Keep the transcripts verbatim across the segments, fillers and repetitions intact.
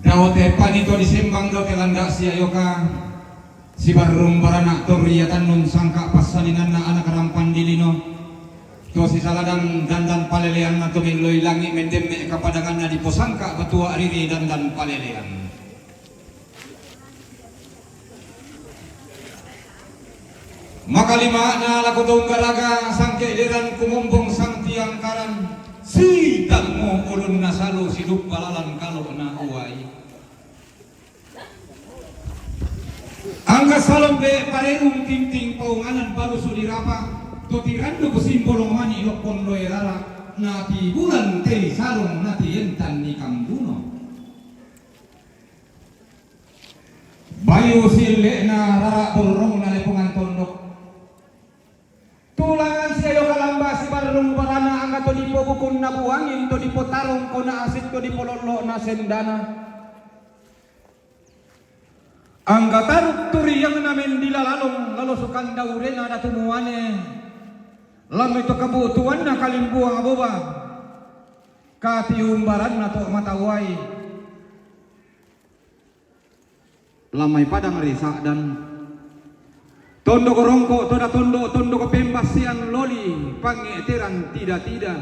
Daote panito disembang daote landa' siayoka, sibarrung barana' to riatannun sangka' passalinganna ana' karampan dilino, to sisaladang dandan paleleanna to melloi langi' mendemme' kapadanganna diposangka' batua' riri dandan palelean. Makalima'na lako to unggaraga sangke'deran kumombong sangtiangkaran, sitammo ulunna salu siduppa lalan kalo'na uwai. Angga salombe' parerung tinting paunganan balusu' dirapa, to tiranduk simbolong mani' lo' pondoe rara, natibulan tei sarung natientan nikambuno. Bayu sille'na rara' borrongna lepongan tondok. Tulangan siayo kalamba' sibarrung barana angga to dipobukunna buangin to dipotarung kona asik to dipolollo'na sendana. Angga taruk turiangna mendila lalong lalosukan daurena datu muane. Lamai to kabu'tuanna kalimbuang boba. Katiumbaranna to matawai. Lamai padang ri sa'dan. Tondok rongko' toda tondok, tondok pembassian loli, pangnge'teran tida-tida.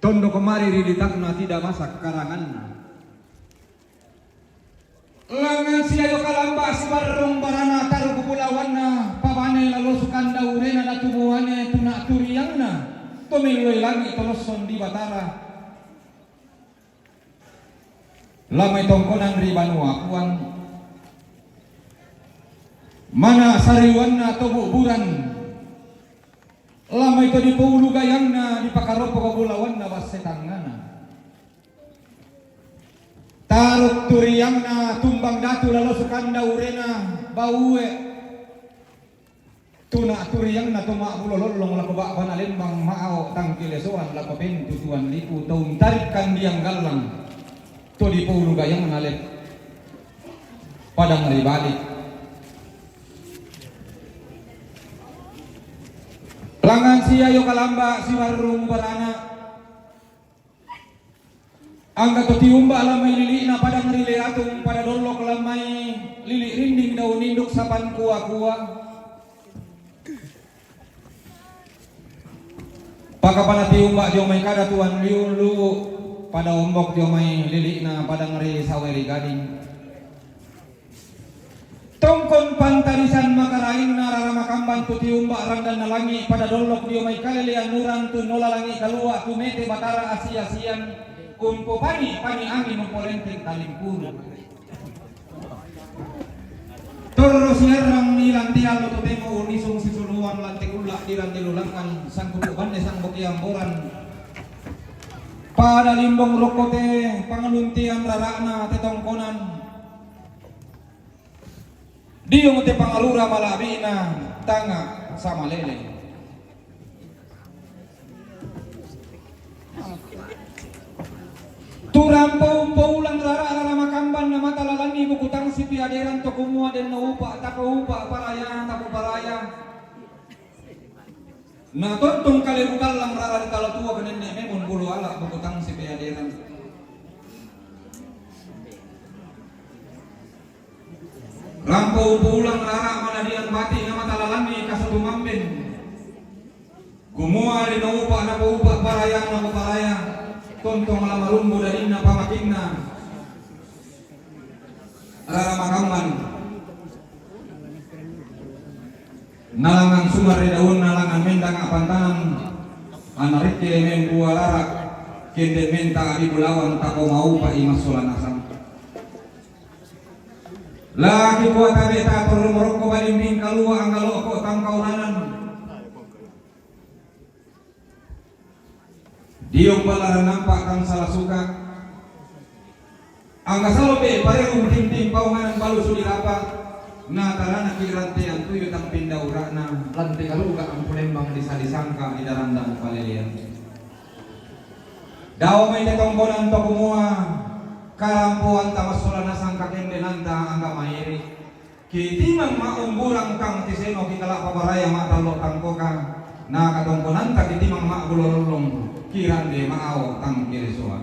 Tondok mari ri litakna tida masak karanganna. Langngan siayo kalamba' sibarrung barana taruk bulawanna, pabane lalosukan daurena datu muane tuna' turiangna, to melloi langi' to losson di Batara. Lamai tongkonan ri banua Puang. Mana' sariwanna to bu'buran. Lamai to dipoulu gayangna dipakaroppo kabulawanna basse tangngana. Taruk turiangna tumbang datu lalosukan daurena baue. Tuna' turiangna to ma'bulo lollong lako ba'bana lembang ma'ao tangkilesoan lako pentutuan lipu to untarikkan diang gallang to dipoulu gayangna lep padang ri balik. Langngan siayo kalamba' sibarrung barana. Angga to tiumba' lamai lili'na padang ri Leatung pada dollok lamai lili' rinding daun induk sapan kua-kua. Pakapana tiumba' dio mai kada tuan liun lu'u pada ombok dio mai lili'na padang ri sawe ri gading. Tongkon pantarisan makaraengna rara makamban tu tiumba' randanna langi' pada dollok dio mai kalelean uran tu nola langi' kalua' tu mete Batara asi-asian, umpopani-pani angin umpolenteng talimpuru. Torro siarrang ilan tiallo tu temo unisung sisuluan lante kulla' diran dilulangan sangkupu banne sangboki amboran. Pada limbong rokkote pangaluntian rara'na te tongkonan. Diong te pangarura mala'bi'na tanga samalele. Turampo umpoulang rara-rara makamban na mata lalanni buku tang sipiaderan to kumua denno upa' tapo upa' paraya tapo paraya. Na tontong kale bukallang rara ri tala tua kenenne' memon bulu ala buku tang sipeaderan. Rampo upulang rara manadian bati' na mata lalanni kasatu mamben. Kumua ri naupa' napoupa' paraya napoparaya, tontong la marumbu dadinna pamakinna. Rara makamman. Nalangang sumar ri daunna langang mendanga' pantanan, anarikke membualara, kende menta adi bulawan tako maupa'i massola nasang. Laki kua tabe' ta torro morokko balimbing kalua' anggalo'ko tangkauranan. Dio pallaran nampa' tang sala suka. Angga salope' pareu tinting paunganan balusu' dirapa, na taranaki rantean tuyu tang pindaura'na, lante garuga ampu lembang disa-disangka di daranda mupalelean. Dao mai te tongkonan to kumua, karampoanta massola nasang kakendenanta angga mairi. Kitimang ma'umburang tang tiseno kitala pabaraya ma'tallo tangkoka, na katongkonanta kitimang ma'bulo lollong kirande ma'ao tang kilesoan.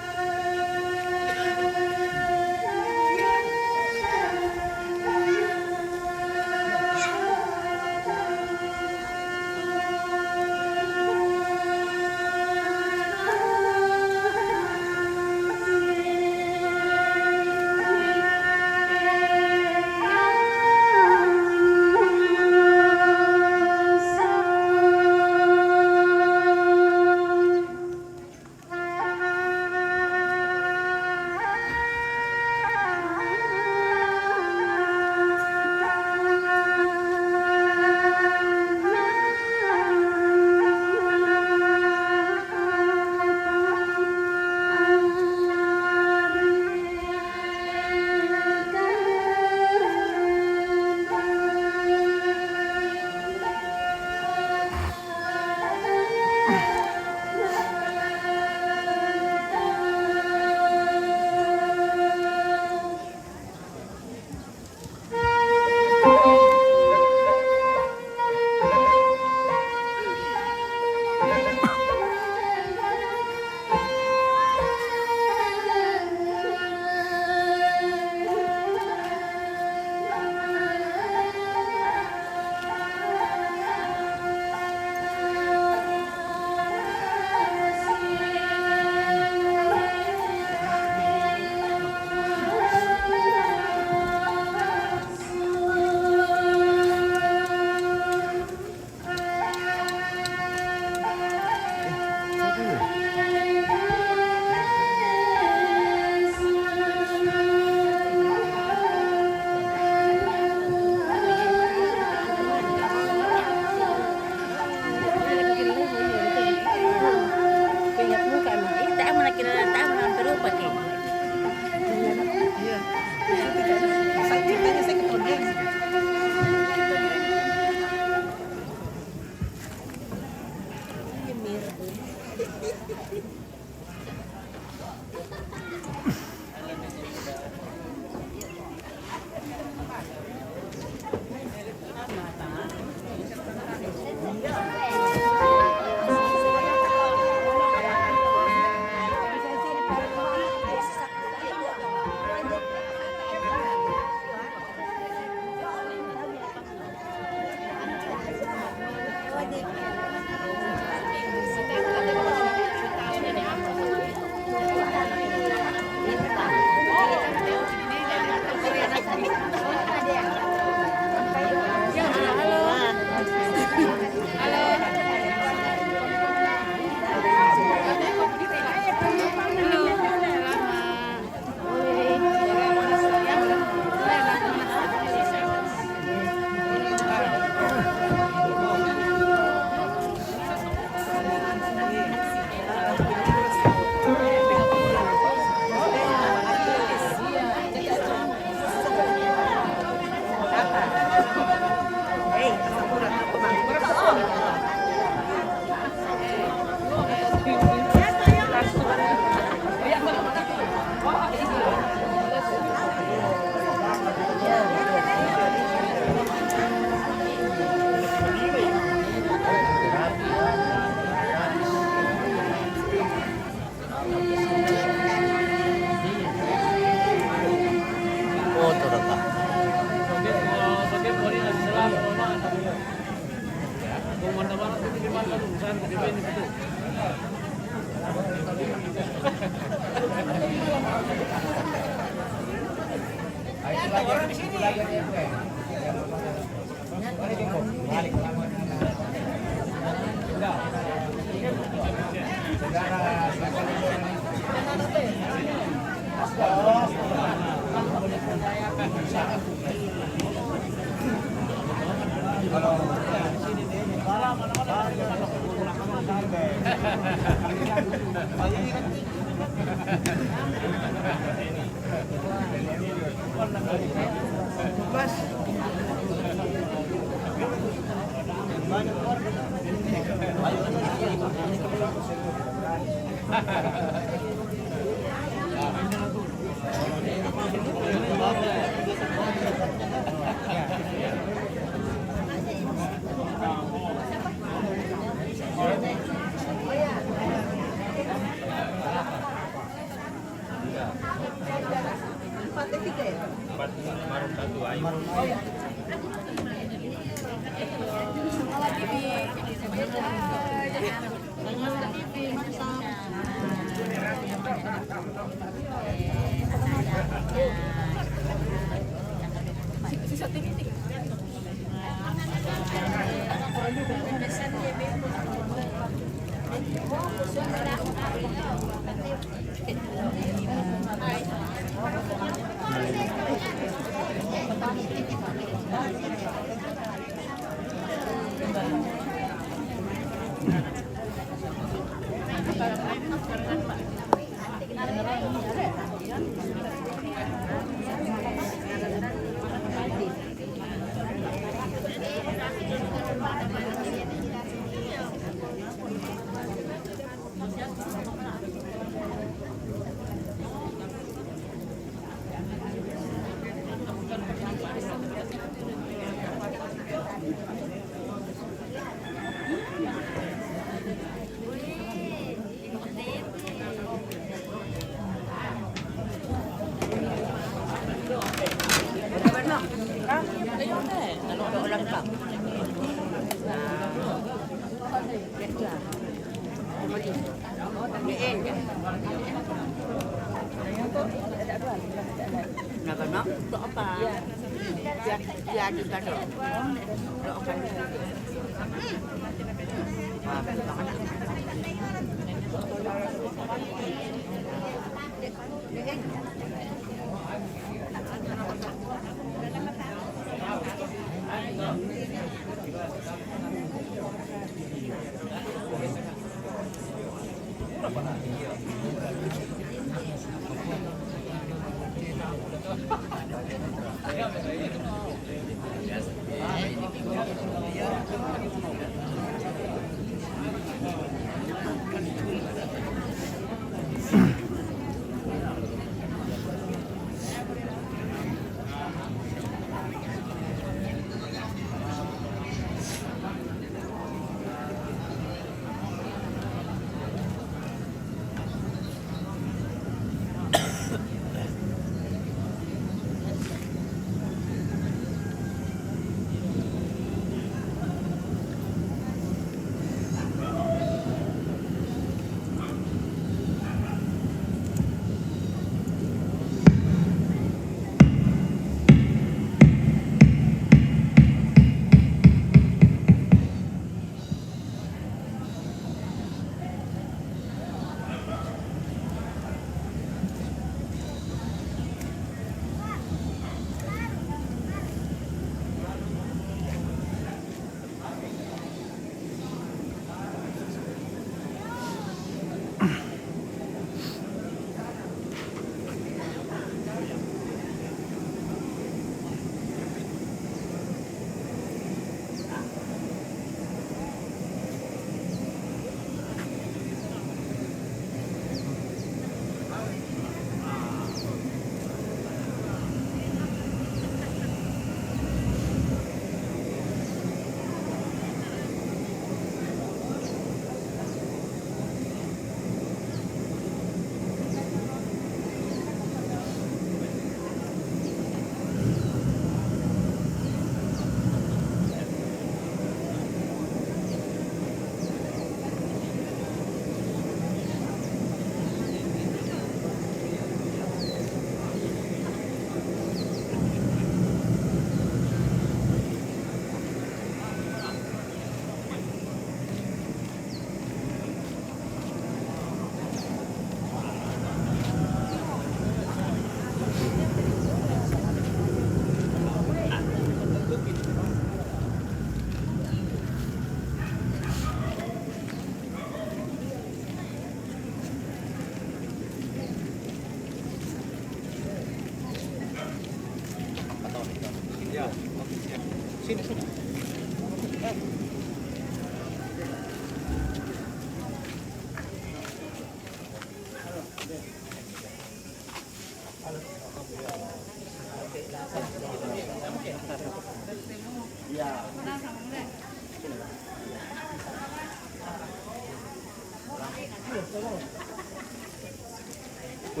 Oh,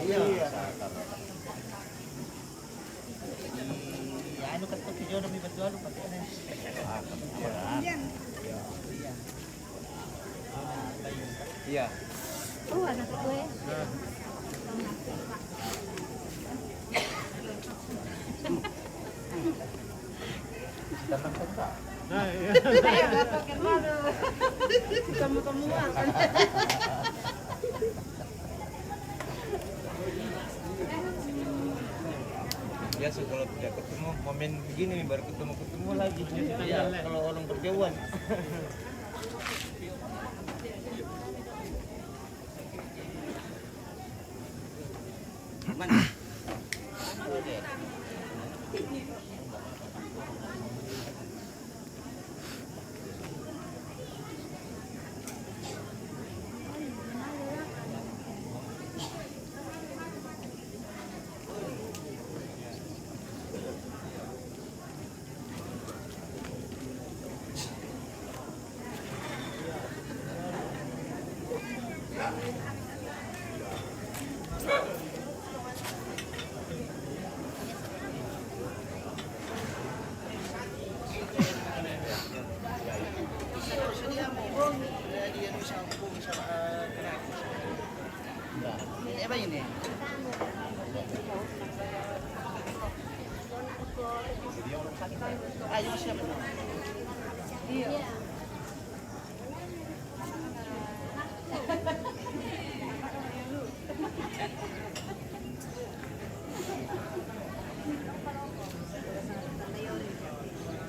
iya. Iya, anu kan pakai jodoh mi batu alu pakai anu. Iya. Iya. Oh, anak gue. Nah, iya. Kamu-kamu kan. Biasa kalau tidak ketemu, momen begini baru ketemu-ketemu lagi. Ya, kalau orang berjauhan. Mana? Apa ini? Ayo, siapa? Iya.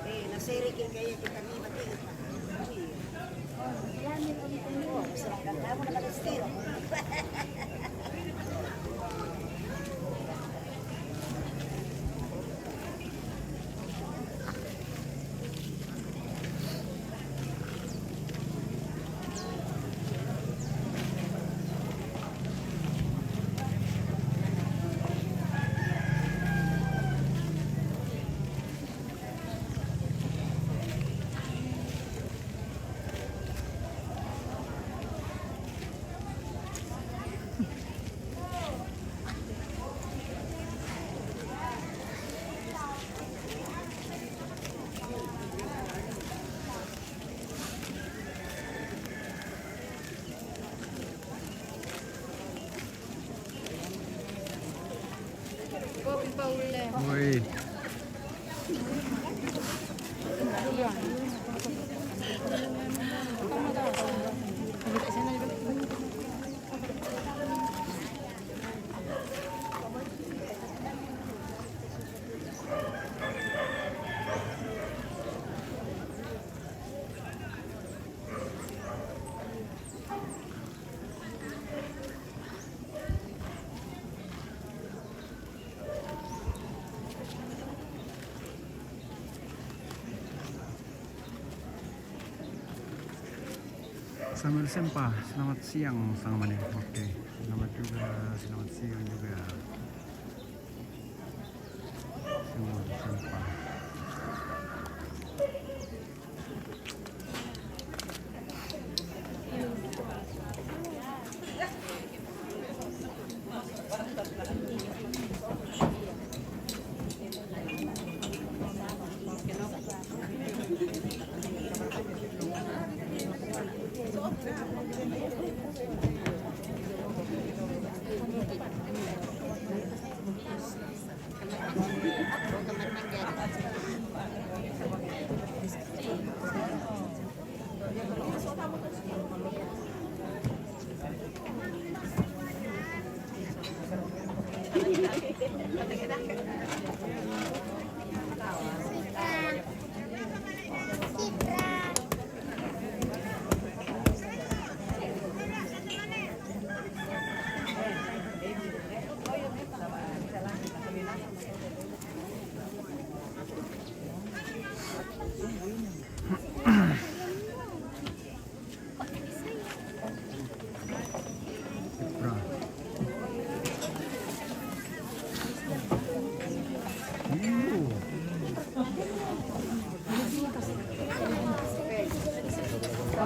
Eh, nasirikin kayo kita ni Mati. Oh, sarap ka. Tama na ka-estilo. Oi. Samuel Sempa, selamat siang, Sang Mane. Oke, selamat juga, selamat siang juga. Samuel Sempa.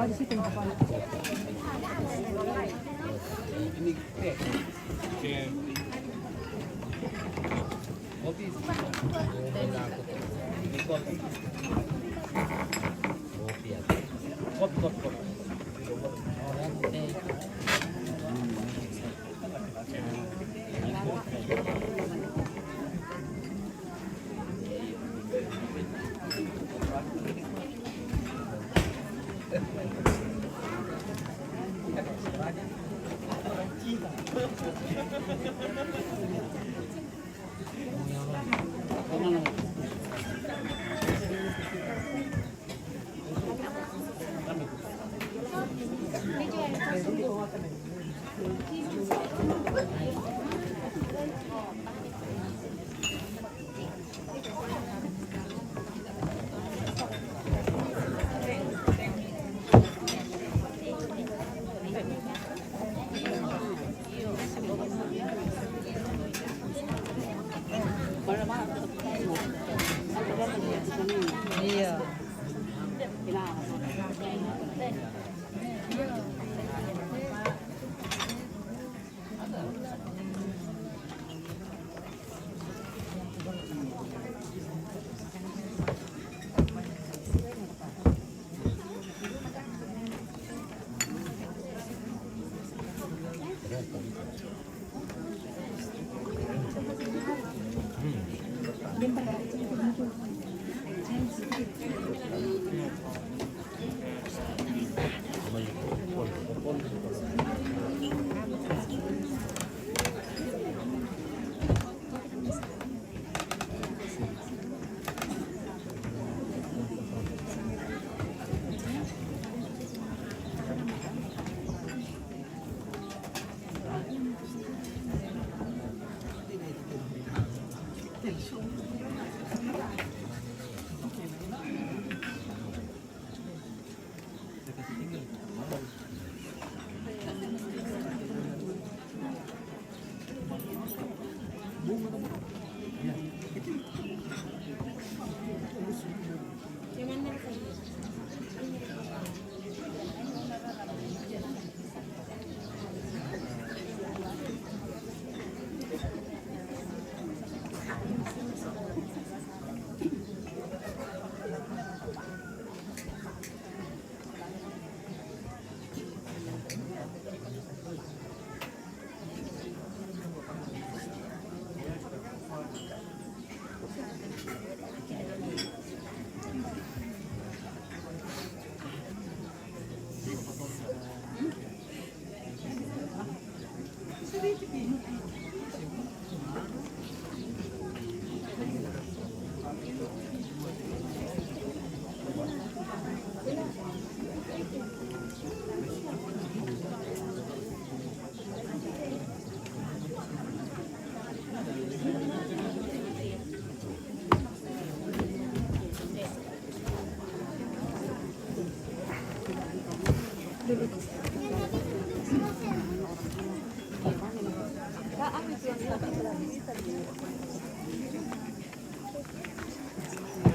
Ini teh. Kopi. Ini kopi. Kopi ya. Kopi, kopi, kopi. Iya.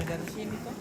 Dari sini tuh.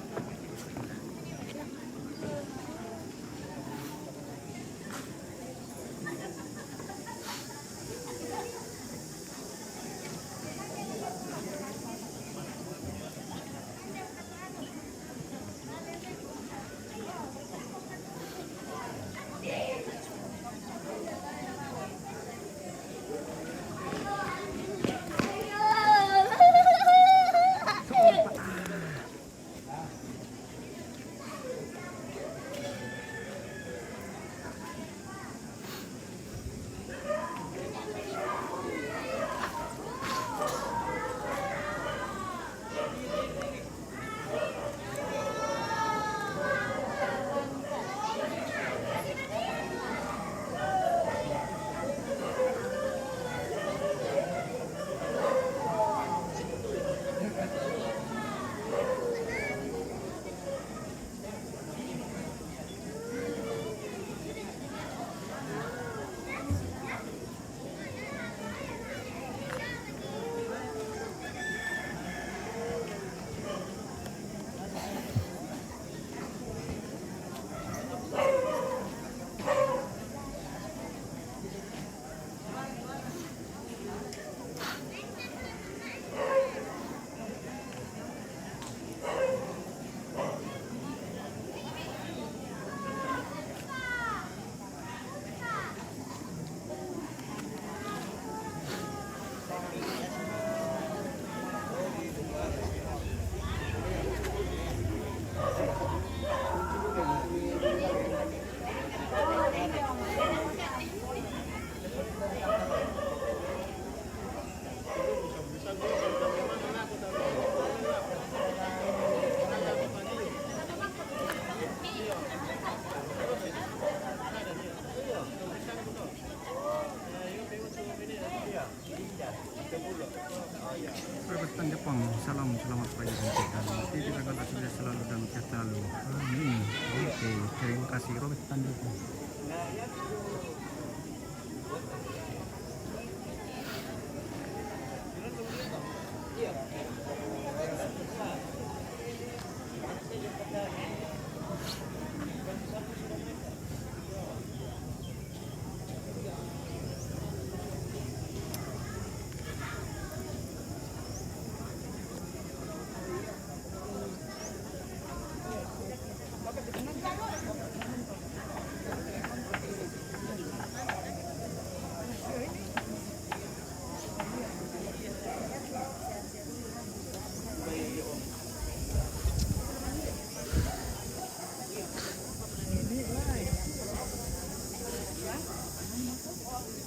Bang, salam, selamat pagi dan sehat. Nanti kita kalau tidak selalu dan sehat selalu. Amin. Oke, terima kasih, Robert Tanduku.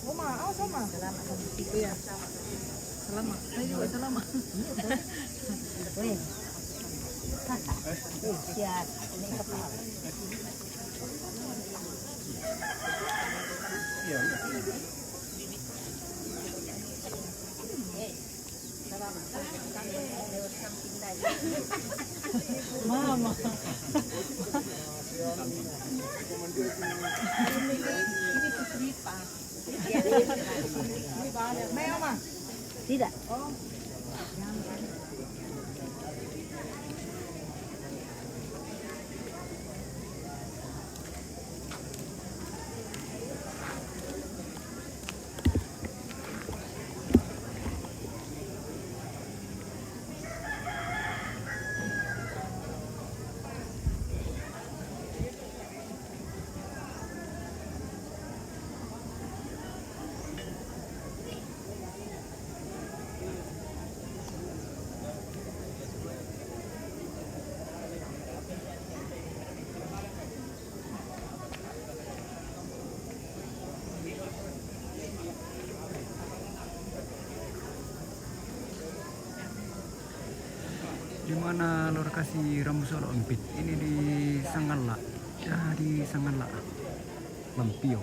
Oma, awas, Oma. Iya. Selamat. Saya juga selamat. Weh. Ya, ini kepala. Mama. Ini cerita. Mai, Oma. Tidak. Di mana lokasi Rambu Solo Empit? Ini di Sangala. Ya, di Sangala. Lampion.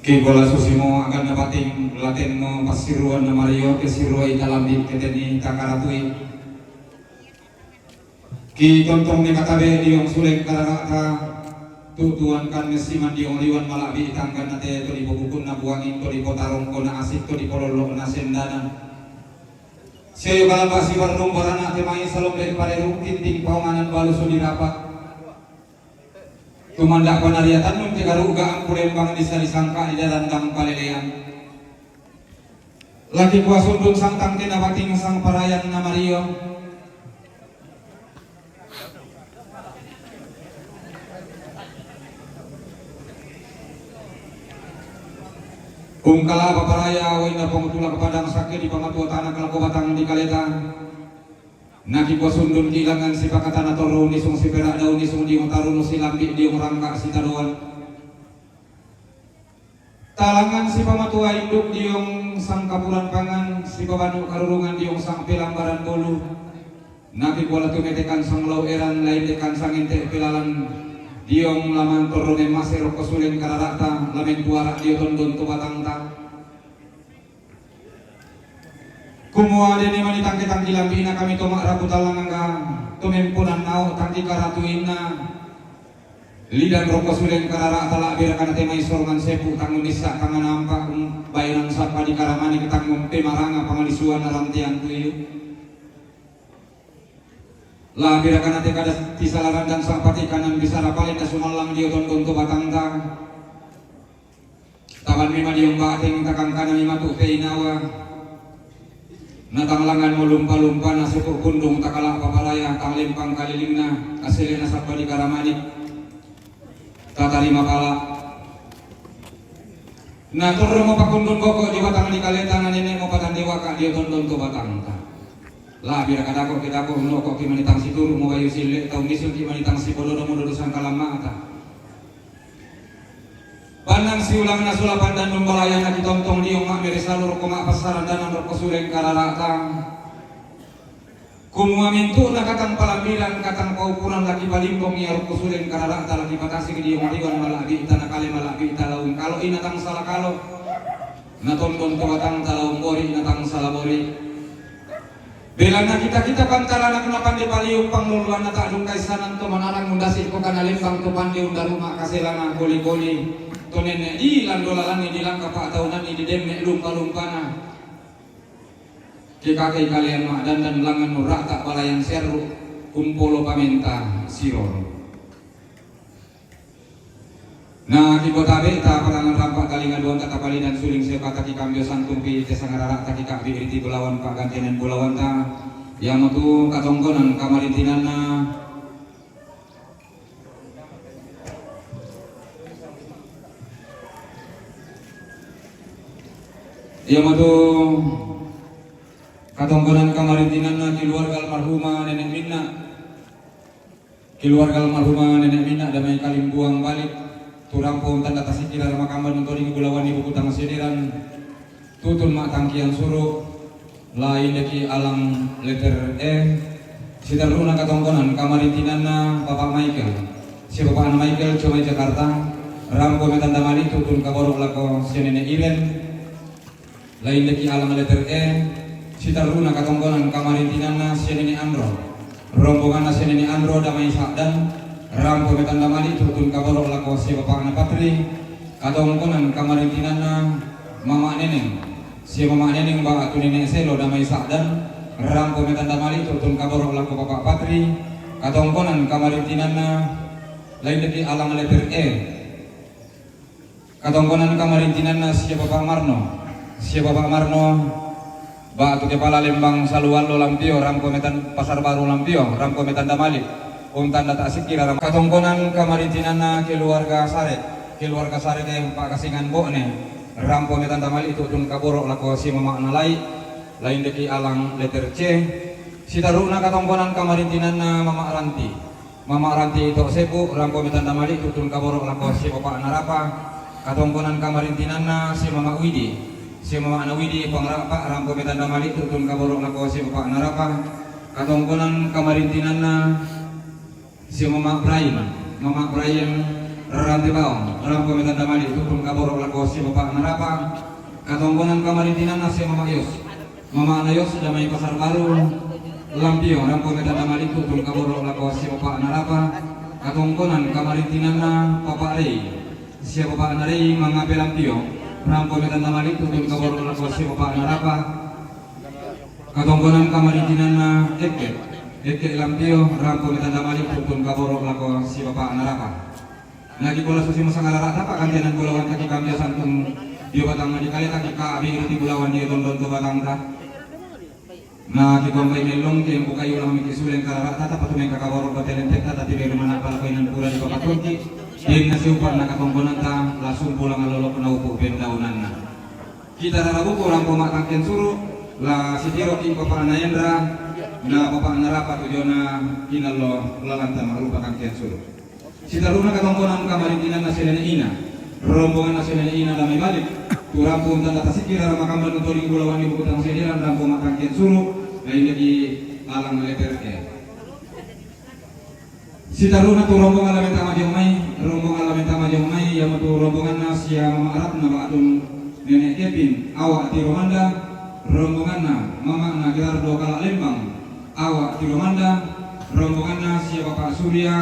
Ki bola susimo anggan na pating latenmo passiruan na mario, ke sirua i talambi ke teni takaratui. Ki tontong ni katabe diong suleng kararata, tutuan kan mesiman diong liwan malabi tanggan nate to di pobukun na buangin, to di potarong ko na asik, to di pololo na sendana. Siayo kalamba sibar nung barana te mai salombe pareru tinting paunganan balu so di rapat. Tumanda panariatan nun te garuga angku lembang di salisangka di darandang palelean. Laki kuasundun sang tangke na bating sang parayan na mario. Ungkala paparaya wai na pangutula kepadang sake di pamatua tanak lako batang di kaleta. Naki kuasundun kilangan sipakatana toru nisung siperak daun nisung diung taru no silambi diung rangka sitaruan. Talangan sipamatua induk diong sang kapuran pangan, sipabanu karurungan diong sang pelambaran bolu. Naki kuala tumetekan sang lau eran, lain tekan sang ente pelalan diong laman torro memase rokko suleng kararata, lamen tuara dio tondon to batangta. Kumua dene mani tangke-tangki lambina kami to ma'rapu talangangga, to memponan nao tangki karatuinna. Lidan rokko suleng karara tala'bira kana te mai sorongan sepu tangun issa tangan ampa, um, baenan sappa di karamani tangun pemaranga pangalisuan rantean tuyu. Labira kana te kada tisalaran dan sapati kanan bisara pale na sumallang dio tondon to batangta. Taban mima diong bateng takangkana mima tu peinawa. Na tanglangan mo lumpa-lumpa na suku kundung takala paparaya tanglempang kalilingna asele na sappa di karamani. Tatarima pala. Na torro mo pakundung boko di batang di kaleta na nene mo patan dewaka dio tondon to batangta. Labira kadako kitako noko ki manitang situru mo bayu sille tau misu ki manitang sipododo mo dodo sangkalamata. Bannang siulang na sulapan dan numbalayana kitontong diong ma'mere salu rokko ma'passaran danang rokko suleng kararata. Kumua mintu'na katang palambiran, katang paukuran laki palimbong ia rokko suleng kararata laki patasik diong riwan mala'bi'ta na kale mala'bi'ta laung kalo ina tang sala kalo. Na tondon to batangta laung bori na tang sala bori. Belanna kita-kita pantaranakna pande paliu pangloloanna ta'dungkai sanang to manarang undasi ko kana lembang to pande undaruma kaselana koli-koli to nenne di lando lalanni di langka pa'taunanni di demme lumpa-lumpana. Kekakei kalean ma'dandan langan nurra'ta balayan serru kumpolo pamenta siroro. Na kiko tabe'ta parangan rampa talinga duanta tapalidan suling seukata kikambio santumpi te sangarara'ta kika'bi riti bulawan pa'gantinan bulawanta, iamotu katongkonan kamarintinanna. Iamotu katongkonan kamarintinanna keluarga almarhumah Nenek Minna. Keluarga almarhumah Nenek Minna damai kalimbuang balik, tu rampo tanda tasikira ramakamban untori bulawan ibu kutang sederan, tutun ma tangkian suru, lain deki alang letter E, siterruna katongkonan kamarintinanna Bapak Michael, si bapakna Michael cuma Jakarta, rampo metanda mali tutun kaborok lako si Nenek Iren, Lain deki alang letter E, siterruna katongkonan kamarintinanna si Nenek Andro. Rombonganna si Nenek Andro damai sa'dan, rampo metanda mali tutun kaborok lako si bapakna Patri, katongkonan kamarintinanna Mama Neneng. Si Mama Neneng ba'tu Nenek Selo damai sa'dan, rampo metanda mali tutun kaborok lako Bapak Patri, katongkonan kamarintinanna lain deki alang letter E. Katongkonan kamarintinanna sia Bapak Marno, sia Bapak Marno, ba'tu kepala lembang saluallo Lampio, rampo metan Pasar Baru Lampio, rampo metanda mali, untanda ta'sikkira ram-, katongkonan kamarintinanna keluarga Sare, keluarga Sare ke pa'kasingan Bo'ne, rampo metanda mali tutun kaborok lako si mama'na Lai, lain deki alang letter C, siterruna katongkonan kamarintinanna Mama Ranti. Mama Ranti to sepu, rampo metanda mali tutun kaborok lako si bapakna Rapa, katongkonan kamarintinanna si Mama Widi, si mama'na Widi pangrapa, rampo metanda mali tutun kaborok lako si bapakna Rapa, katongkonan kamarintinanna si Mama Ibrahim, Mama Ibrahim Rante Baong, rampo me' tanda mali' tu'u pun kaboro' lako si Bapa' Narapa, katongkonan kamarintinanna si Mama' Yos. Mama' na Yos, Damai Pasar Baru, Lampio, rampo me' tanda mali' tu'u pun kaboro' lako si Bapa' Narapa, katongkonan kamarintinanna Papa' Rei. Si Bapa' na Rei, Mangape, Lampio, rampo me' tanda mali' tu'u pun kaboro' lako si Bapa' Narapa, katongkonan kamarintinanna Ekke. Ekke, Lampio, rampo me' tanda mali' tu'u pun kaboro' lako si Bapa' Narapa. Na kikola susi masangala rata pakantenan bulawan taki kambia santung dio batang na di kale taki kabi iti bulawan dio tondon to batangta. Na kikombai mellong ke bukai ulang miki suleng kala rata tapa tumen kakaboro batelentek tata tibe rumana pala koinan pura di papaturki. Deng na siupa na katongkonanta lasung pulang alolok na upu pendaunanna. Kita rarabuku rampo ma' tangken suru, la sitiro ki Bapa' na Yendra, na Bapa' Narapa tu jona kinallo lalanta ma'rupa tangken suru. Sitaruna katongkonan kamarintinanna si Nene' Ina. Rombonganna si Nene' Ina Damai Malik. Tu rampo tanda tasikira ramakamban untoni bulawan di bukutang sediran rampo ma' tangken suru, na inaki alang leper e. Sitaruna tu rombongan la mentama jomai, rombongan la mentama jomai, yamatu rombonganna sia Mama' Ratna ba'tun Nene' Kepin, awa' tiro manda, rombonganna Mama'na Gerardo Kala' Lembang, awa' tiro manda, rombonganna sia Bapa' Surya,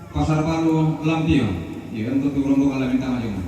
Pasar Baru, Lampio. Iya, untuk tu rombongan la mentama jomai.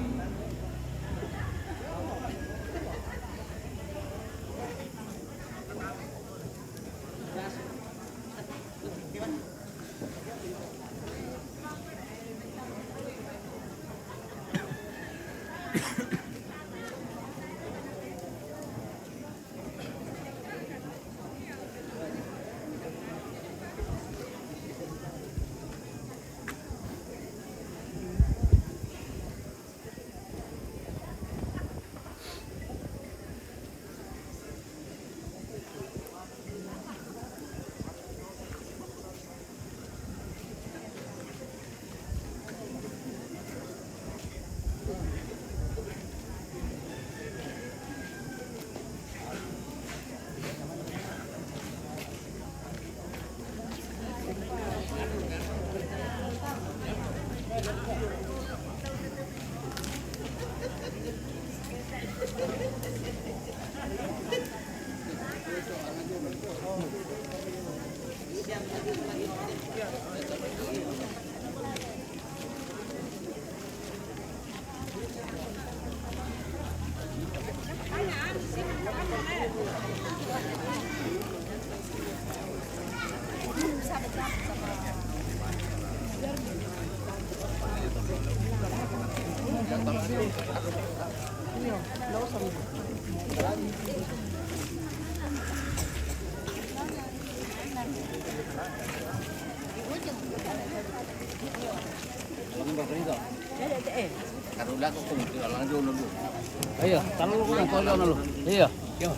Iya, taruh dulu, taruh dulu. Iya. Iya.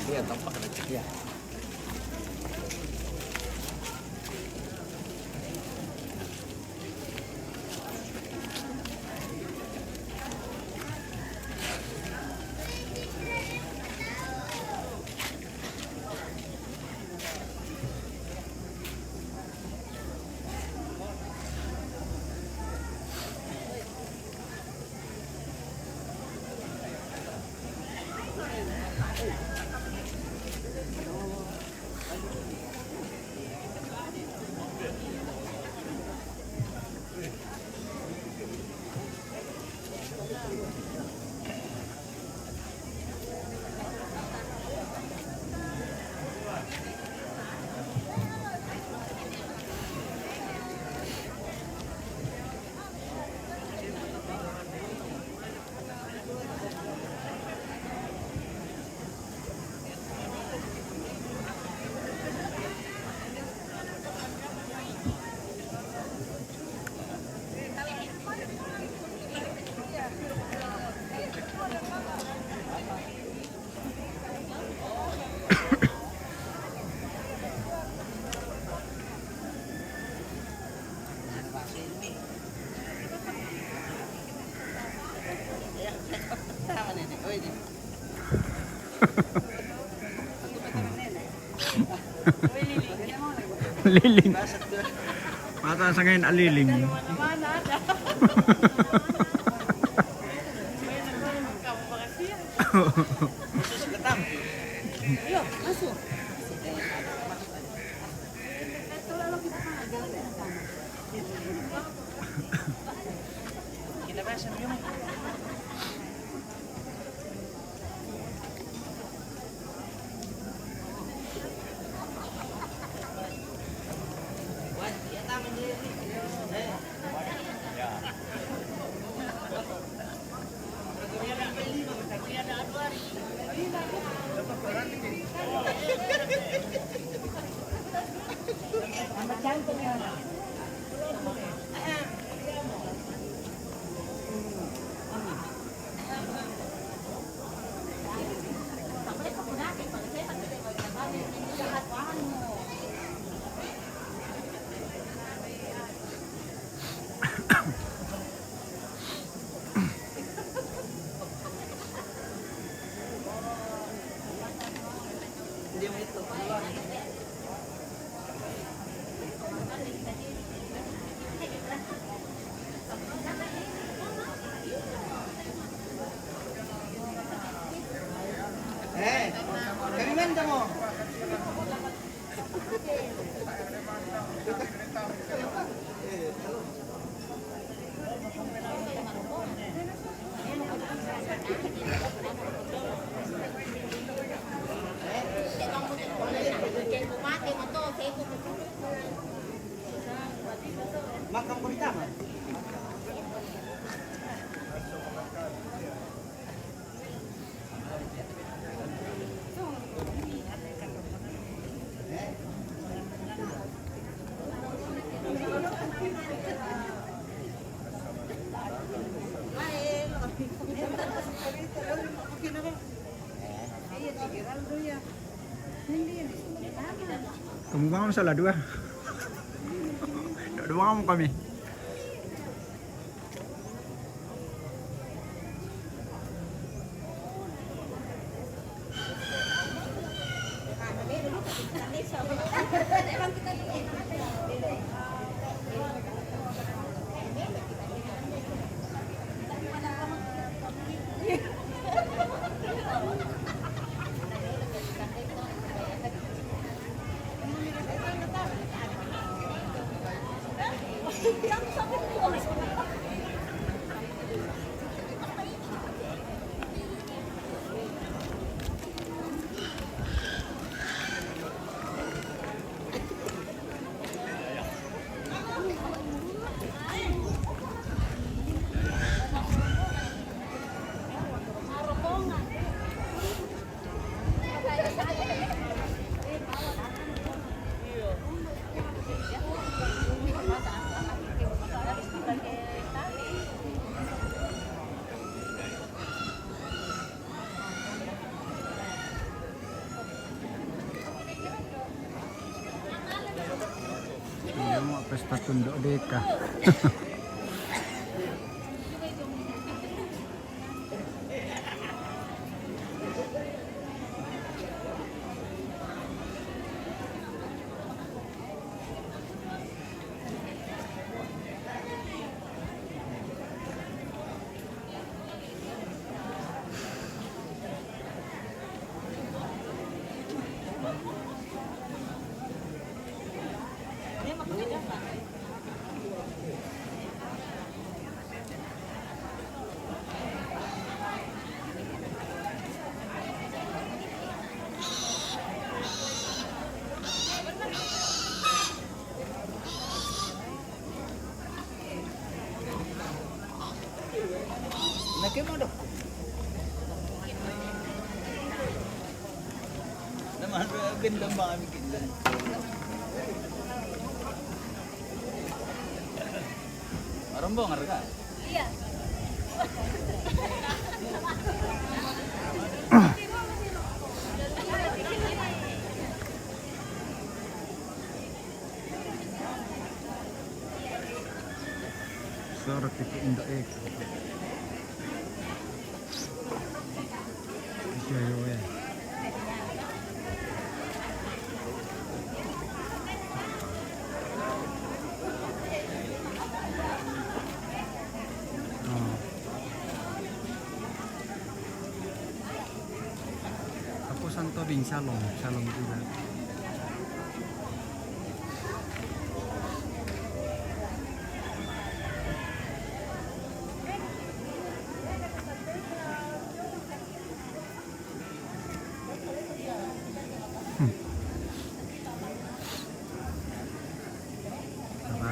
Iya, tampak. Iya. Liling. Mata sa ngayon, aliling. Eh, kami man damo. Makan pertama. Kamu bangun salah dua. Dua, dua kamu kami. Iya, mau pesta tunduk deka. Nakemo do. Naman, ganda ba kami kindan? Marumbong, harga. Iya. Sarap itu indah, eh. Iya, iya, iya. Pin salong, salong juga. Hmm. Apa?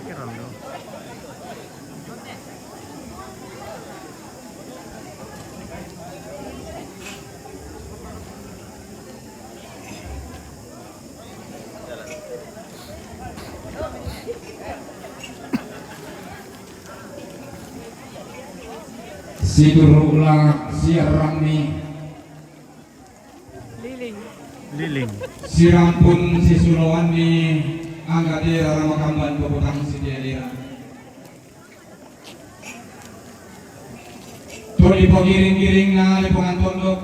Kira dong. Siduru la siarang ni. Liling. Liling. Sirampun sisuloan ni angkate rara makamban peputang siti alira. Tuli pogiring-giring na lipungan tondok.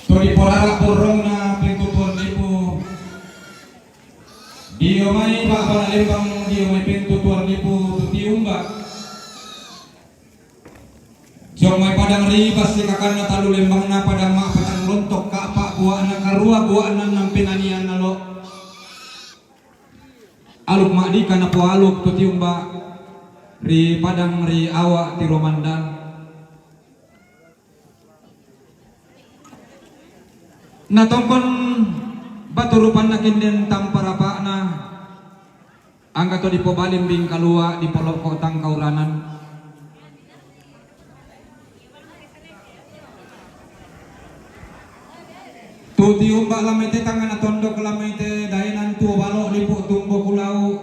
Tuli porara burung na pintu tuan lipu. Dio mai pa pala lembang, dio mai pintu tuan lipu, tuti umba. Jong mai padang ri, pasti kakan na talu lembang na padang ma patang lontok ka pa buah na karua buah na nampinanian na lo. Aluk ma di kana po aluk tuti umba. Ri padang ri awak ti romandan. Na tongkon baturupan na kinden tamparapakna, angga to di pobalim bingkalua di poloko tangkauranan. Tuti umba lamete tangana tondok lamete dainan tuo balo lipu tumbo kulau.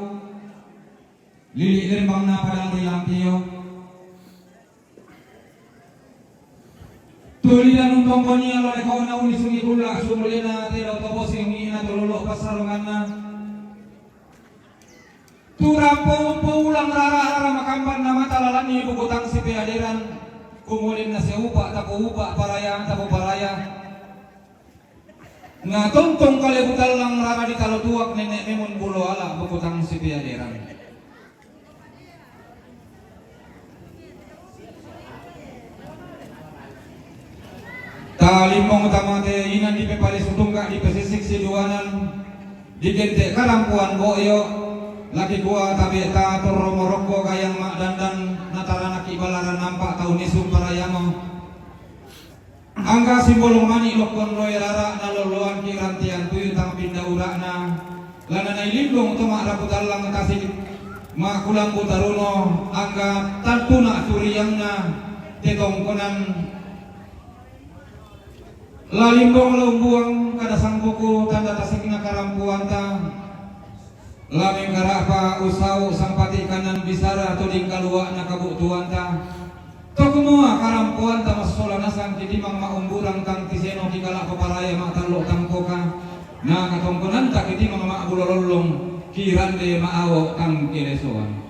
Lili lembang na padang rilang tio. Tuli danum tongkoni alo leko na uni sungi kula sumulena telo tobo singi na tololo pasarunganna. Turampo umpo ulang rara rara makamban na mata lalani bukutang sipe aderan. Kumulin na seupa tapo upa paraya tapo paraya. Na tongtong kale butallang rara di talo tuak nenek memun bulo ala bukutang sipe aderan. Talimong tamate inan di pepali sutungka di pesisik siduanan di gente karampuan boyo. Laki kua tabe ta torro morokko kayang mak dandan na taranak ibalaran nampak tau nisung parayamo. Angga simbolong mani lokon loe rara na loloan ki rantian tuyu tang pinda urana. Lana na ilimbong to mak raputallang tasik mak kulang butaruno angga tantuna turiangna tetongkonan. Lalimbong laumbuang kada sangkuku tanda tasik na karampuanta. Lameng karapa usau sampati kanan bisara to dingkaluak na kabutuanta. Tokumua karampuanta massola nasang kitimang maumburang tang tiseno kikala paparaya matallo tangkoka. Na katongkonanta kitimang mabulolollong kirande maawo tang kilesoan.